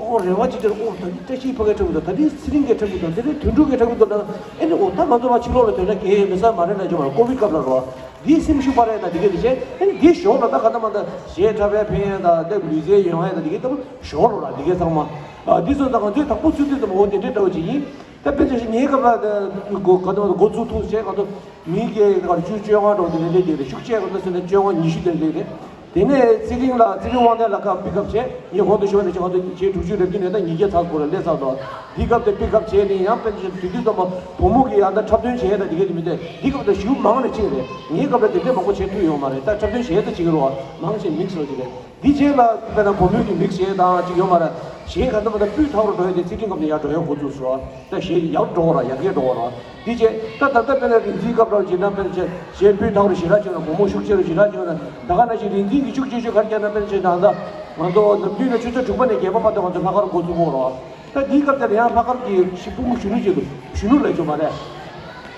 ཨོ་རེ་བ་ཅིག་སྤྲད། ཨོ་ད་འདི་བཀྲ་ཤིས་ཕ་གིར་འཁྲབ་ཀྱི་འདུག་ད་འདི་ཚེ་རིང་གིས་འཁྲབ་ཀྱི་འདུག་ད་འདི་དོན་གྲུབ་ཀྱིས་འཁྲབ་ཀྱི་འདུག་ན་ཨེ་ནི་ཨོ་ད་ང་ཚོ་ཕར་ཕྱི་ལོགས་ལ་ཐོན་ན་གལ་མེད་ས་མ་རེད་ལབ་ཀྱི་མ་རེད། ཀོ་བིད་སྐབས་ལ་རོ། འདིའི་སེམས་ཤུགས་སྤར་ཡས་དང་འདི་གས་འདི་བྱས། ཨེ་ནི་འདི་ཞོར་ལ་ད་ག་ད་མ་ད་གཞས་འཁྲབ་པའི་ཕན་ཡས་དང་དེ་ལུས་རྩལ་ཡོང་ཡས་དང་འདི་གས་ད་ཞོར་ལ་འདི་གས་ཚང་མ་ཨ་འདི་ཚོ་ད་ང་ཚོའི་དང་པོ་ཚུད་དུས་ཙམ་ཨོ་དེ་འདྲའི་འདྲ་བོ་ཅིག་ཡིན། ད་དཔེ་ཆ་ཞིག་ངའི་སྐབས་ལ་ད་ག་ད་མ་ད་འགོ་ཚུགས་ཐུག་བྱས་ག་ད། མི་སྐྱེ་གར་བཅུ་བཅོ་ལྔ་འགྲོ་དེ་ལས་ལས་དེ་རེད། ཤུགས་ཆེ་གར་ད་སོན་ན་བཅོ་ལྔ་ཉི་ཤུ་དེ་ལས་རེད། དེ་ནས་ཚེ་རིང་ལགས་ཚེ་རིང་དབང་ལྡན་ལགས་ཁ་པིག་ཨབ་བྱས། ངས་གོང་དུ་ཞུས་པ་ནང་བཞིན་ང་ཚོ་བྱས་དྲུག་ཅུ་རེ་བདུན་ནས་ད་ཉིས་བརྒྱ་ཚར་དགོས་རེད། སླེབས་ཚར་འདུག་འདི་སྐབས་དེ་པིག་ཨབ་བྱས་ནས་ཡང་དཔེ་ཆ་དུས་དུས་ཙམ་པ་བུ་མོ་གི་ཡང་ད་འཁྲབ་སྟོན་བྱས་ད་དེ་ག་དེ་མི་འདུག་འདི་སྐབས་ད་ཞེ་པོ་མང་ནས་གཅིག་རེད། ངའི་སྐབས་ལ་དེ་འདྲས་མང་པོ་བྱས་ཐུབ་ཡོད་མ་རེད། ད་འཁྲབ་སྟོན་བྱས་ད་བྱེད་ཀྱི་རེད་བ། མང་ཆེ་མིག་སོགས་ཀྱི་རེད། འདི་རྗེས་ལ་དཔེར་ན་བུ་མོའི་གི་མིག་ཤེལ་དང་གཅིག་ཡོད་མ་རེད། གཞས་ག་འདྲ་མ་འདྲ་སྤུས་དག་རུ་འགྲོ་ཡ་དེ་ཚེ་རིང་སྐབས་ནས་ཡར་འགྲོ་ཡ་འགོ་བཙུགས་སོང་། ད་གཞས་ཡག་འགྲོ་བ་ར་ཡག་གེ་འགྲོ་བ་ར། འདི་རྗེས་ད་ད་ལྟ་དཔེར་ན་རིག་འཛིན་སྐབས་ར་བྱས་ན་དཔེར་ཆ་གཞས་སྤུས་དག་རུ་ཞེ་དྲག་བྱུང་ན་སྒོར་མོ་ཤུགས་ཆེ་རུ་ཞེ་དྲག་བྱུང་ན་ད་ག་ནང་བཞིན་རིག་འཛིན་གྱི་ཤུགས་ཆེ་ཤོས་ག་རེ་བྱས་ན་དཔེར་ཆ་ད་ལྟ་ང་ཚོ་ནམ་རྒྱུན་ནས་ཆུ་ཚོད་དྲུག་པ་ནས་བརྒྱད་པ་བར་དུ་ང་ཚོ་ལྷག་དཀར་འགོ་བཙུགས་ཀྱི་ཡོད་ར། ད་འདིའི་སྐབས་དེར་ཡང་ལྷག་དཀར་གྱི་ཤི་སྤུ་གུ་གཞོན་ནུ་ཅིག་འདུག་གཞོན་ནུ་ལས་བྱུང་བ་རེད།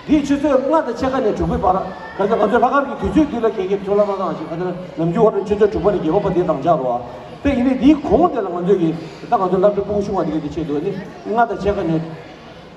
འདིའི་ཆུ་ཚོད་ལྔ་དང་ཕྱེད་ཀ་ནས་དྲུག་པའི་བར། ག་ཚོད་ང་ཚོའི་ལྷག་དཀར་གྱི་དུས་ཚོད་འདི་ལ་གས་གས་ཚོད་ལ་མ་བཏང་ཞིག་ག་ཚོད་ནམ་རྒྱུན་བར་དུ་ཆུ་ཚོད་དྲུག་པ་ནས་བརྒྱད་པ་བར་དེ་བཏང་འཇགས་རོགས། དེ་ཡིན་ནའི་འདིའི་གོང་དེ་ལ་ང་ཚོས་ཀྱི་ད་ང་ཚོའི་སློབ་གྲྭ་སྤུ་གུ་ཆུང་བ་འདི་གས་དེ་ཆེད་དུ་ནི་ལྔ་དང་ཕྱེད་ཀ་ནས།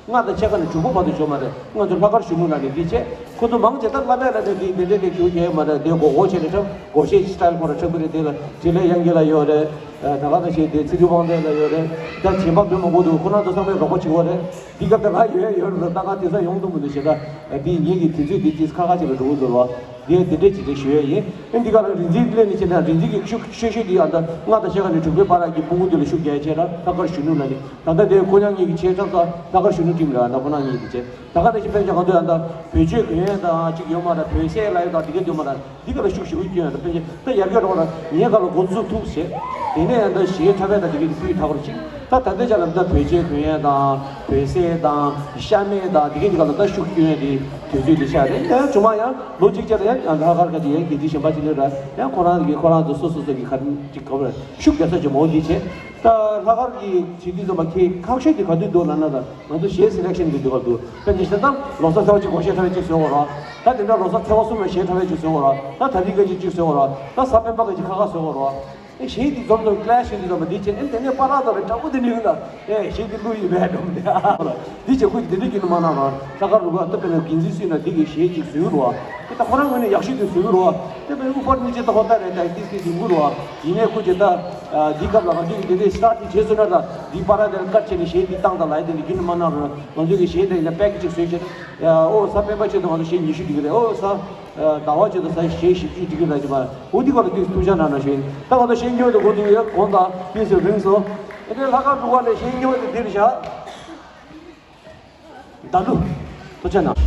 ལྔ་དང་ཕྱེད་ཀ་ནས་དྲུག་པ་བར་དུ་འཇོག་མ་རེད། ང་ཚོ་ལྷག་དཀར་གཞོན་ནུ་ལ་ནི་འདི་བྱས། ཁོ་ཚོ་མང་ཆེ་ད་བླ་མེད་ལ་ནི་འདི་འདི་འདྲའི་གི་རྒྱུ་རྒྱས་མ་རེད། འདི་མགོ་སྐོར་བྱས་ནས་འཁྲབ་མགོ་ཤེས་སི་ཊལ་ཁོ་ར་འཁྲབ་གི་རེད། དེ་ལ་དྲིན་ལན་དབྱངས་སྐྱིད་ལགས་ཡོད་རེད། ད་ག་ནང་བཞིན་དེ་ཚེ་རིང་དབང་ལྡན་ལགས་ཡོད་རེད། ད་གཞན་པ་མི་མང་པོ་འདུག་ཁོ་རང་ཚོ་ཚང་མས་རོགས་པ་བྱེད་དགོས་རེད། འདི་སྐབས་ད་ང་ཡོད་ཡོད་རེད། ད་ང་དེང་སང་ཡོང་ཐུབ་མི་འདུག་ཞེ་ད། འདི་ངེད་ཀྱི་དུས་ཚོད་འདི་ཏིས་ཁ་ཁ་ཅིག་ལ་འགྲོ་གི་འདུག་ལོ། འདི་འདི་འདྲས་ཅིག་རེད་ཞུ་ཡས་ཡིན། ཨེ་འདི་ག་ལ་རིག་འཛིན་སླེབས་ནས་བྱས་ན་རིག་འཛིན་གྱི་ཤུགས་ཆེ་ཤོས་འདི་ཨ་ད་ལྔ་དང་ཕྱེད་ཀ་ནས་དྲུག་པའི་བར་གྱི་སྤུ་གུ་འདི་ལ་ཤུགས་རྒྱག་ཡས་བྱས་ན་ལྷག་དཀར་གཞོན་ནུ་ལ་ནི། ད་ལྟ་དེ་ཁོ་རང་གཉིས་ཀྱི་ཆེས་ཁྲག་ཚ་ལྷག་དཀར་གཞོན་ནུ་ཊིམ་རེད། ད་ཁོ་རང་གཉིས་ཀྱི་བྱས་ད་ག་ནང་བཞིན་དཔེར་ཆ་ག་ཚོད་ཨ་ད་བེད་སྤྱོད་གོན་ཡས་དང་གཅིག་ཡོད་མ་རེད། བོད་ཟས་ལ་ཡོད་དང་འདི་ག་ཡོད་མ་རེད། འདི་ག་ལ་ཤུགས་ཞེ་པོ་སྐྱོན་ཡོད་རེད། དཔེར་ན་ད་ཡར་རྒྱས་འགྲོ་བ་ལ་ངའི་སྒང་ལ་འགོ་འཛུགས་ཐུབ་ཟེར། དེ་ནས་ཡང་ད་གཞས་འཁྲབ་པའི་ད་འདི་གའི་སྤུས་དག་པར་ཕྱིན། ད་ད་ལྟའི་ཆ་ལ་ད་བོད་ཆས་གོན་ཡས་དང་བོད་ཟས་དང་ཤ་མེད་དང་འདི་གའི་འདི་ག་ལ་ད་ཤུགས་སྐྱོན་ཡས་དེ་དུས་ཚོད་འདི་ཤར་རེད། ཡང་ཆུང་མ་ཡང་ལོ་གཅིག་ཅར་ཡང་ལྷག་དཀར་ཁ་ཅིག་ཡང་དགེ་ཚུལ་གཞན་པ་ཅིག་སླེབས་ར། ཡང་ཁོ་རང་གི་ཁོ་རང་ཚོ་སོ་སོ་སོ་གི་ག་རེ་ཅིག་ག་བར་ཤུགས་རྒྱག་ས་ཅིག་མོ་འདི་བྱས། ད་ལྷག་དཀར་གྱི་བྱེད་དུས་ཙམ་པ་ཁྱེད་ཁག་ཤོས་དེ་ག་དུས་འདུག་ལབ་ན་ད་ང་ཚོ་གཞས་སི་ལེག་ཤན་གྱི་འདུག་ག་འདུག་དཔེར་ན་ཞེ་ད་ལོ་གསར་ཚེས་པ་གཅིག་སྒོར་གཞས་འཁྲབ་པའི་གཅིག་བཟོས་ཡོད་ར། ད་དེ་འདྲ་ལོ་གསར་ཚེས་པ་གསུམ་ལ་གཞས་འཁྲབ་པའི་གཅིག་བཟོས་ཡོད་ར། ད་ད་རིང་ག་གཅིག་གཅིག་བཟོས་ཡོད་ར། ད་གཟའ་སྤེན་པ་ག་གཅིག་ཁ་ཁ་བཟོས་ཡོད་ར། ཨེ་གཞས་འདི་འཛོམས་འཛོམས་ཀི་ལེ་ཤི་འདི་འཛོམས་འདི་བྱས་ཨེ་དེ་ནས་པ་ར་ད་རེ་དྲག་པོ་དེ་ནས་ཡོང་ད། ཨེ་གཞས་འདི་བླུ་ཡི་བས་འགྲོ་མི་འདི་ཨ། འདི་བྱས་ཁོས་འདི་འདྲ་རྒྱུན་མ་གནང་ར། ལྷག་དཀར་རུ་ག་ད་དཔེར་ན་འགན་འཛིན་སུས་ན་འདི་གི་གཞས་ཅིག་བཟོས་རོ། ཨེ་ད་ཁོ་རང་ངོས་ནས་ཡག་ཤོས་དེ་བཟོས་རོ། དེ་བས་དབུ་ཕར་གཉིས་ཆེ་ད་ཧོ་ད་རེད། ད་ཏིས་ཏིས་འདི་མུ་རོ། ཡིན་ནའི་ཁོ་ཅེ་ད་འདི་སྐབས་ལ་ང་འདི་གི་འདི་འདྲའི་སི་ཊར་ཊི་བྱས་སོང་ན་ད་འདི་པ་ར་དེར་ཀཊ་བྱས་ནས་གཞས་འདི་བཏང་ད་ལ་ཡི་དེ་འདི་རྒྱུན་མ་གནང་ར། ང་ཚོ་གི་གཞས་འདི་ཡིན་ན་པེག་ཅིག་བཟོས་བྱས། ཨོ་གཟའ་སྤེན་པ་ཆེད་དུ་ང་ཚོ་གཞས་ཉི་ཤུ་འགྲིག་གི་རེད། ཨོ་གཟའ། ཟླ་བ་གཅིག་ཏུ་ས་གཞས་བཞི་བཅུ་འགྲིག་གི་རེད་ཅེས་པ། འོ་འདི་སྐོར་ལ་ཏིས་ཐུགས་ཅག་གནང་ན་ཞུ་ཡིན། ད་ང་ཚོ་གཞས་སྨྱོ་དེ་འགོ་འཛུགས་ཡོད་གོང་དང་གཉིས་སུ་རིང་སོང་། ཨེ་དེ་ལྷག་དཀར་འབྲུག་པ་ནས་གཞས་སྨྱོ་དེ་འདིར་བཞག་ཟླ་ལུ། ཐུགས་ཅག་གནང་།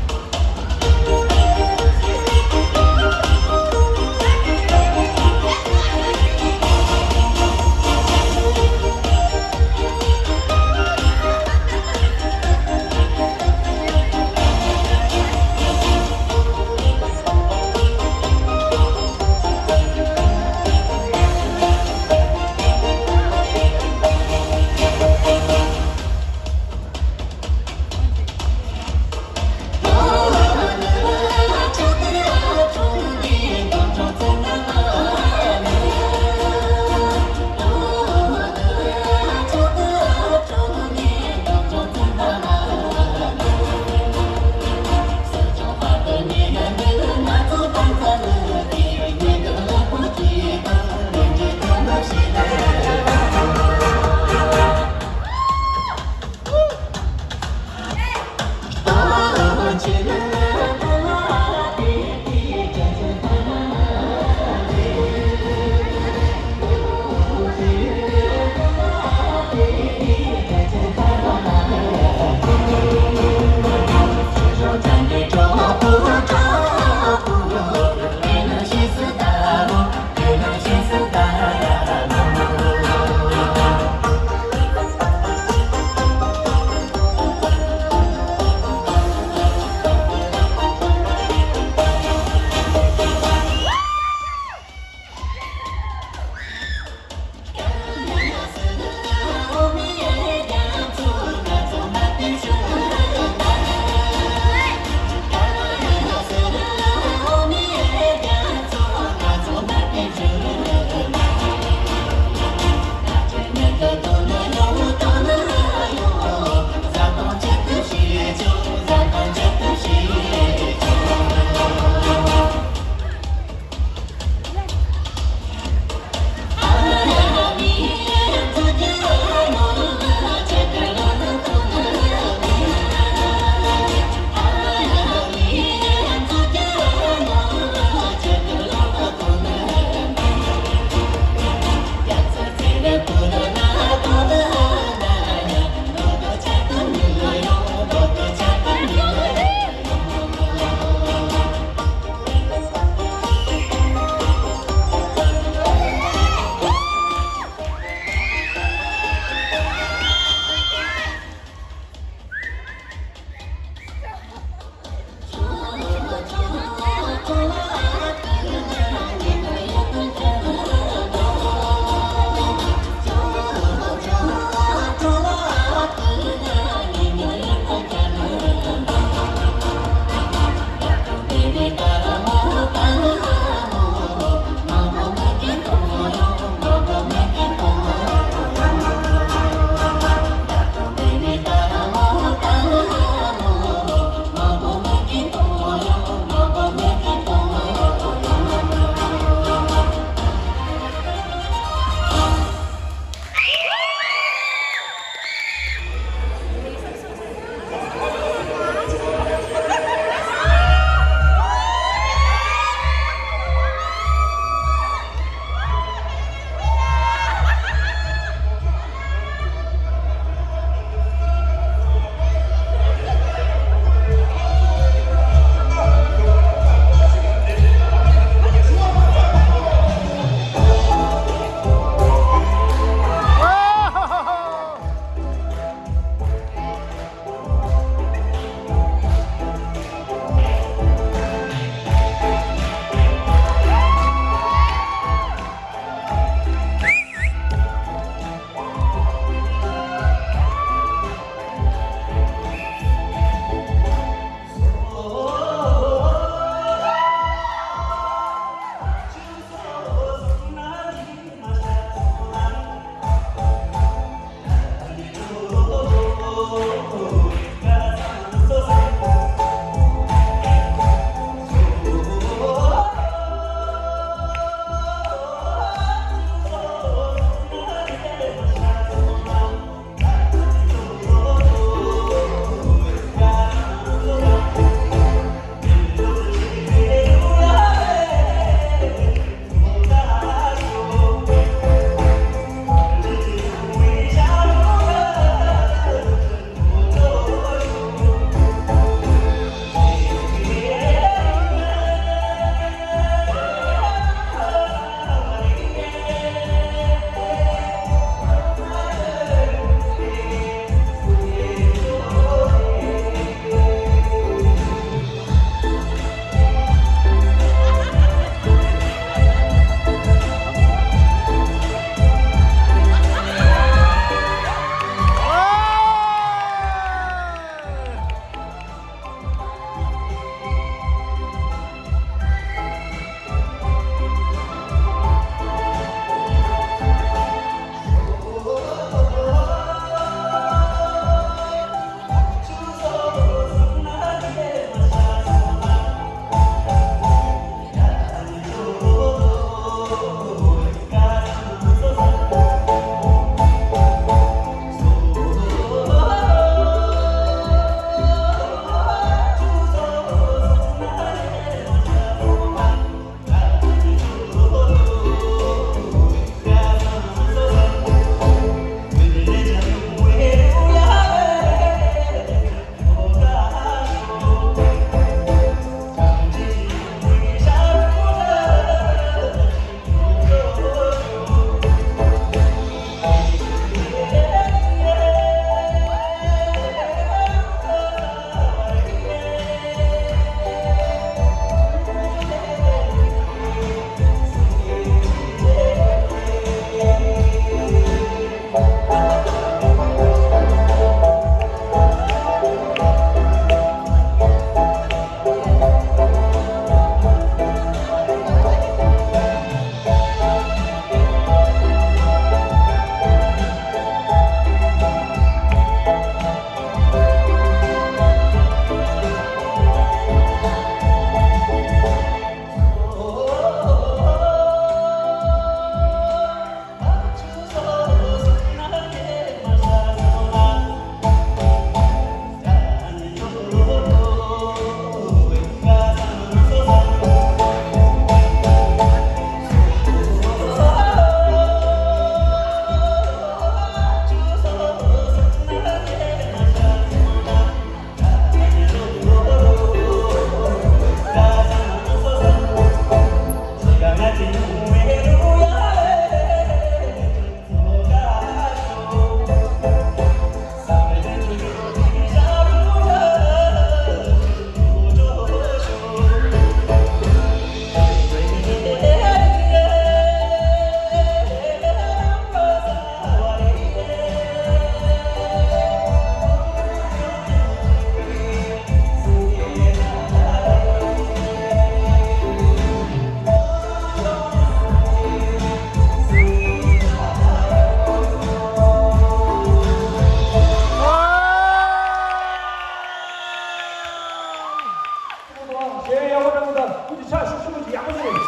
གཞས་ཡག་པོ་འདྲ་པོ་དང་ཀུན་གྱིས་ཕྱག་ཤུགས་ཆེན་པོ་ཅིག་ཡག་པོ་ཞིག་རེད།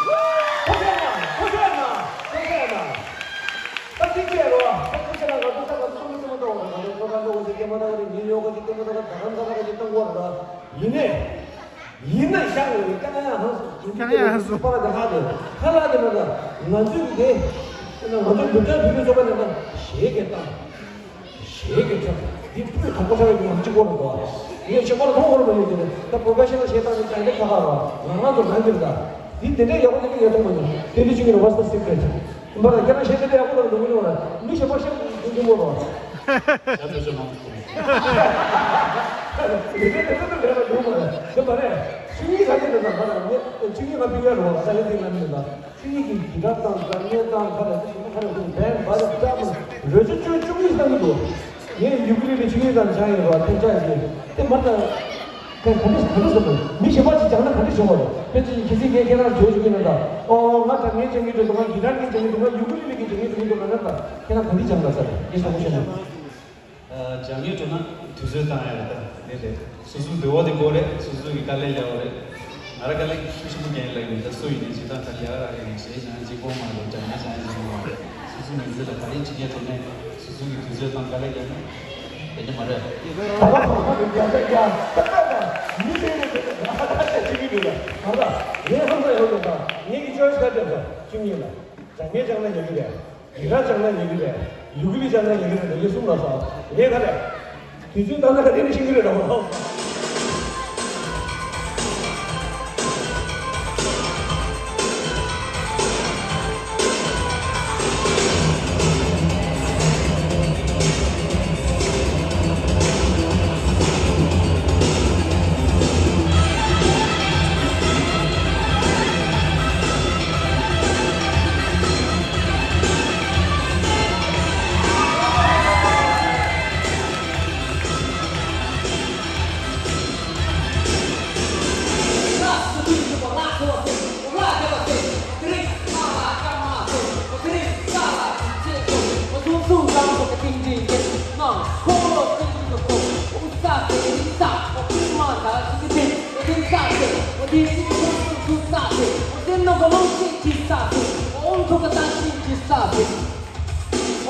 ཐུགས་རྗེ་གནང་། ཐུགས་རྗེ་གནང་། ཐུགས་རྗེ་གནང་། ད་ཐིག་ཆད་རོ། ད་ཐིག་ཆད་ན་ང་ཚོ་ད་ང་ཚོ་ཚོགས་མི་ཚོགས་མི་ཐོག་ང་ཚོ་ཚོགས་ཁང་ཚོགས་ཀྱི་སྐད་མ་ཐག་རེད། ཉིའུ་ཡོག་གི་སྐད་མ་ཐག་རེད། རྡ་རམ་ས་ལ་གི་སྟོན་གོ་ར། ཡིན་ནས། ཡིན་ན་ཤག་ཡོད་རེད། ཀ་ན་ཡང་ཧང་སོ། ཀ་ན་ཡང་ཧང་སོ། པ་ར་དེ་ཧ་དེ། ཧ་ལ་དེ་མ་ད་ང་ཚོས་དེ། ང་ཚོ་འབུམ་ཕྲག་བོད་མི་ཚོགས་པ་ནས་ན་གཞས་སྐད་བཏང་། གཞས་ཀྱི་ཁྱབ་འདི་སྤུས་དག་པོ་ཆགས་ཡོད་ཀྱི་མ་གཅིག་པོ་རེད་དོ། ངས་ཞེ་པོ་ལ་མཐོང་བར་མ་ཡོད་དེ་ད་པོ་རོ་ཕེ་ཤ་ནལ་གཞས་བཏང་ནས་ཀྱང་འདི་ཁ་ཁ་རོ། ང་རང་ཚོ་ནང་གི་རེད་ད། འདི་དེ་འདྲའི་ཡག་པོ་དེ་འདྲ་ཡོད་མཐོང་མ་མྱོང་། དེ་འདྲ་ཅིག་ཡིན་ན་What's the secret? འདི་མ་ད་ཁྱེད་རང་གཞས་དེ་འདྲ་ཡག་པོ་དང་འདུག་མི་ཡོང་ར། མི་ཞེ་པོ་ཤ་འདུག་འདུག་མོ་རོ། ཡ་དེ་ཚོ་མང་པོ། དེ་འདྲའི་དེ་འདྲ་དུ་ལས་ལ་འདུག་མ་རེད། དེ་མ་རེད། ཆུ་ངེས་ཁ་ཤས་དེ་ད་མ་ད་ངས་ཆུ་ངེས་ང་ཕི་ཡ་རོ་ད་ལས་དེ་ལ་མི་ད། ཁྱེད་ཀྱིས་གི་ར་དང་ཛར་ཉེ་དང་ཁ་ལ་ཁ་ལ་ཁུ་བན་བ་ལ་ཙམ་རོལ་ཆ་ཅུང་ཅུང་ཡིན་བསམ་གྱི་འདུག་ངས་ཡུ་གུ་ལི་ལི་ཆུ་ངེས་དང་ཆ་ཡིན་རོ་ཐེབས་ཆ་ཡིན་དེ་མ་ད་ཁ་ག་འདྲ་ག་འདྲ་ཟེར་དགོས། མི་གཞན་པ་ཅིག་སྦྱངས་ན་ག་འདྲ་བྱུང་བ་རེད། དཔེ་ཅིག་ཁྱེད་ཚོས་ངས་ཁྱེད་རང་བརྗོད་བཅུག་གི་ན་ད། ཨོ་ང་ད་ངས་སྦྱང་གི་འདུག་ང་གི་ར་ངས་སྦྱང་གི་འདུག་ང་ཡུ་གུ་ལི་ལི་གི་སྦྱང་གི་འདུག་ང་འདུག་ན་ད་ཁྱེད་རང་ག་འདྲ་སྦྱངས་ད་ཟེར་ངས་བསམ་བློ་བྱས་ན། སྦྱང་ཡོད་འགྲོ་ན་དུས་ཚོད་བཏང་ཡ་རེད་ད། དེ་རེད། སོ་སོའི་འདོད་པ་དེ་དགོས་རེད། སོ་སོ་གི་དཀའ་ལས་རྒྱག་པ་རེད། ང་ར་དཀའ་ལས་ཤུགས་ཆེན་པོ་རྒྱག་ཡིན་ལབ་ཡིན། ད་སུ་ཡིན་ནའི་སྤྱིར་བཏང་ད་ཡག་རག་གི་རེད། གཞས་སྦྱང་གཅིག་པོ་མ་རེད། སྦྱང་ཡ་སྦྱང་ཡ་མ་རེད། སོ་སོའི་མི་ཚེ་ལ་ག་རེ་བྱེད་མཁན་འགྲོ་ནའི་སོ་སོ་གི་དུས་ཚོད་དང་དཀའ་ལས་རྒྱག་ན་དེ་འདྲ་མ་རེད། ད་ལྟ་ཁོང་ཁ་ནས་རྒྱ་ཆ་རྒྱ་ད་ལྟ་ད་མི་དེ་རེད་དེ་ང་ད་ཆ་བྱེད་ཀྱི་འདུག་ལ་ང་ད་ངའི་ཧམ་པ་ཡོད་ལ་ད་ངེད་ཀྱི་ཅོའི་སི་ག་དེ་ད་ཅུང་ཡིན་ལ་སྦྱང་མཁན་སྦྱང་ན་ཡོད་ཀྱི་རེད། ཡི་ར་ཅང་ན་ཡི་གེ་རེད། ཡུ་གུ་ལི་ཅང་ན་ཡི་གེ་རེད། ཡི་གསུང་ལ་སོ། ངས་ག་རེད། དུས་ཚོད་བཏང་ན་ག་རེ་ནས་ཤེས་ཀྱི་རེད་དམ།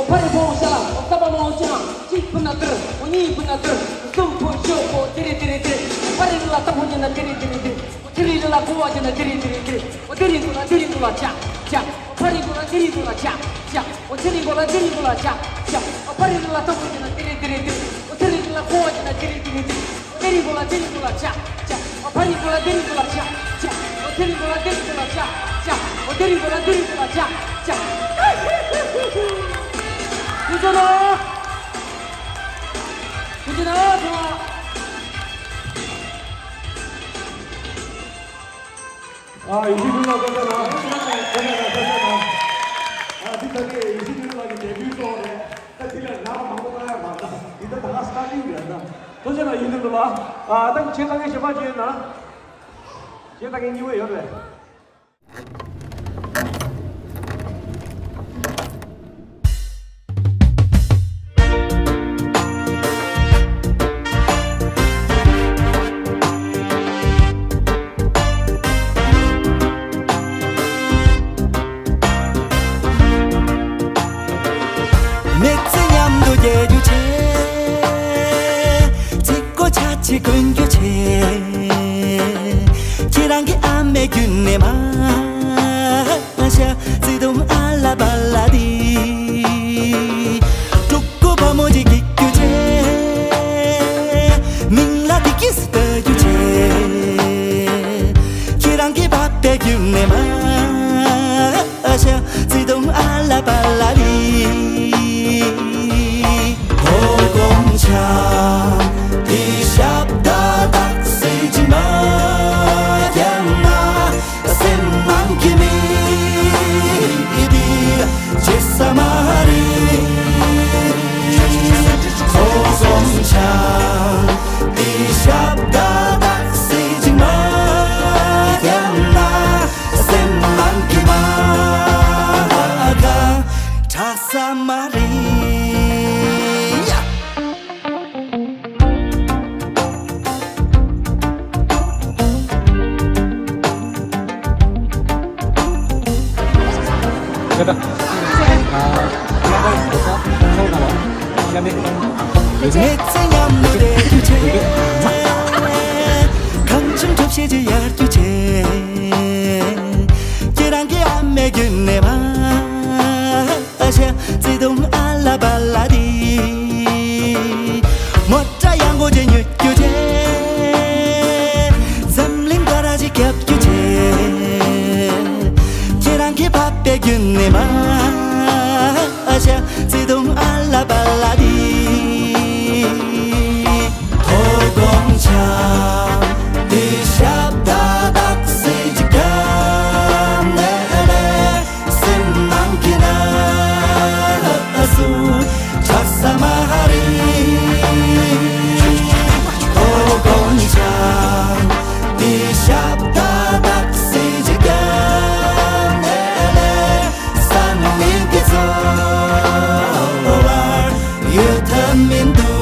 ཨོ་ཕ་རི་བོང་ཤ་ལ་ཨོ་ཀ་པ་མོ་ཅི་ན་གཅིག་ཕུ་ན་ཏིར་ཨོ་གཉིས་ཕུ་ན་ཏིར་གསུམ་ཕུ་ཞོ་ཕོ་ཏི་རི་ཏི་རི་ཏིར། ཨོ་ཕ་རི་ལ་ཏ་ཕུ་ཅི་ན་ཏི་རི་ཏི་རི་ཏིར། ཨོ་ཏི་རི་ལ་གོ་བ་ཅི་ན་ཏི་རི་ཏི་རི་ཏིར། ཨོ་ཏི་རི་གོ་ལ་ཏི་རི་གོ་ལ་ཅ་ཅ། ཨོ་ཕ་རི་གོ་ལ་ཏི་རི་གོ་ལ་ཅ་ཅ། ཨོ་ཏི་རི་གོ་ལ་ཏི་རི་གོ་ལ་ཅ་ཅ། ཨོ་ཕ་རི་ལ་ཏ་ཕུ་ཅི་ན་ཏི་རི་ཏི་རི་ཏིར། ཨོ་ཏི་རི་ལ་གོ་བ་ཅི་ན་ཏི་རི་ཏི་རི་ཏིར། ཨོ་ཏི་རི་གོ་ལ་ཏི་རི་གོ་ལ་ཅ་ཅ། ཨོ་ཕ་རི་གོ་ལ་ཏི་རི་གོ་ལ་ཅ་ཅ། ཨོ་ཏི་རི་གོ་ལ་ཏི་རི་གོ་ལ་ཅ་ཅ། ཨོ་ཏི་རི་གོ་ལ་ཏི་རི་གོ་ལ་ཅ་ཅ། ཐུགས་རྗེ་གནང་། ཐུགས་རྗེ་གནང་། ཨ། ཡིད་ཆེས་ནོར་ལ་ཐུགས་རྗེ་གནང་། ཐུགས་རྗེ་གནང་། ཐུགས་རྗེ་གནང་། ཨ། འདི་ད་ལྟའི་ཡིད་ཆེས་ནོར་ལ་གི་ཌེ་བིའུ་ཤོ་རེད། ད་འདི་ལ་རྣམ་པ་མང་པོ་བཏང་ཡ་མ་རེད། འདི་ད་ད་ག་སི་ཊར་ཊིང་རེད་ད། ཐུགས་རྗེ་གནང་། ཡིད་ཆེས་ནོར་ལ། ཨ། ད་ཁྱེད་ད་ངས་ཞེ་པོ་བྱས་ན། ཁྱེད་ད་ངས་གཉིས་པ་ཡོད་རེད། མི་ཚེ་མཉམ་དུ་སྐྱེལ་རྒྱུ་བྱས། གཅིག་པོ་ཆ་གཅིག་གོན་རྒྱུ་བྱས། ཁྱེད་རང་གི་ཨ་མའི་རྒྱུད་ནས་མ་ཤ་བརྩེ་དུང་ཨ་ལ་པ་ལ་དེ། ཕྲུ་གུ་བུ་མོ་ཅིག་སྐྱེ་རྒྱུ་བྱས། མིང་ལ་དེ་ཀིས་ལྟ་རྒྱུ་བྱས། ཁྱེད་རང་གི་པ་ཕའི་རྒྱུད་ནས་མ་ཤ་བརྩེ་དུང་ཨ་ལ་པ་ལ་ལི། ཧོ་གོམ་ཆ་དེ་ཞབས་ད་དག་སེ་ཇི་མ་ཡང་ན་སེམས་ནང་གི་མི་དེ་བརྗེད་ས་མ་རེད། ཧོ་གོམ་ཆ་དེ་ཞབས་ད་དག་སེ་ཇི་མ་ཡང་ན། སེམས་ནང་གི་མ་ ངེད་ཚང་མཉམ་དུ་བསྡད་རྒྱུ་བྱས། གངས་ཆེན་གྲུ་བཞི་ཅིག་ཡར་རྒྱུ་བྱས། ཁྱེད་རང་གི་ཨ་མའི་རྒྱུད་ནས་མ་ཤ་བརྩེ་དུང་ཨ་ལ་པ་ལ་དི། མོ་ཊ་ཡང་གོ་ཅན་ཉོ་རྒྱུ་བྱས། འཛམ་གླིང་སྒོ་ར་ཅིག་རྒྱབ་རྒྱུ་བྱས། ཁྱེད་རང་གི་ཕ་པའི་རྒྱུད་ནས་མ་ཤ་བརྩེ་དུང་ཨ་ལ་པ་ལ་དི། དོ་དགོང་ཆ་དེ་ཞབས་ད་དག་སེ་ཅིག་ག་ནས་ལས་སེམས་ནང་གི་ན་སུ་ཆ་ས་མ་ཧ་རི། དོ་དགོང་ཆ་དེ་ཞབས་ད་དག་སེ་ཅིག་ག་ནས་ལས་སང་ཉིན་གི་ཚོར་བ་ཡོད་ཐབས་མི་འདུག།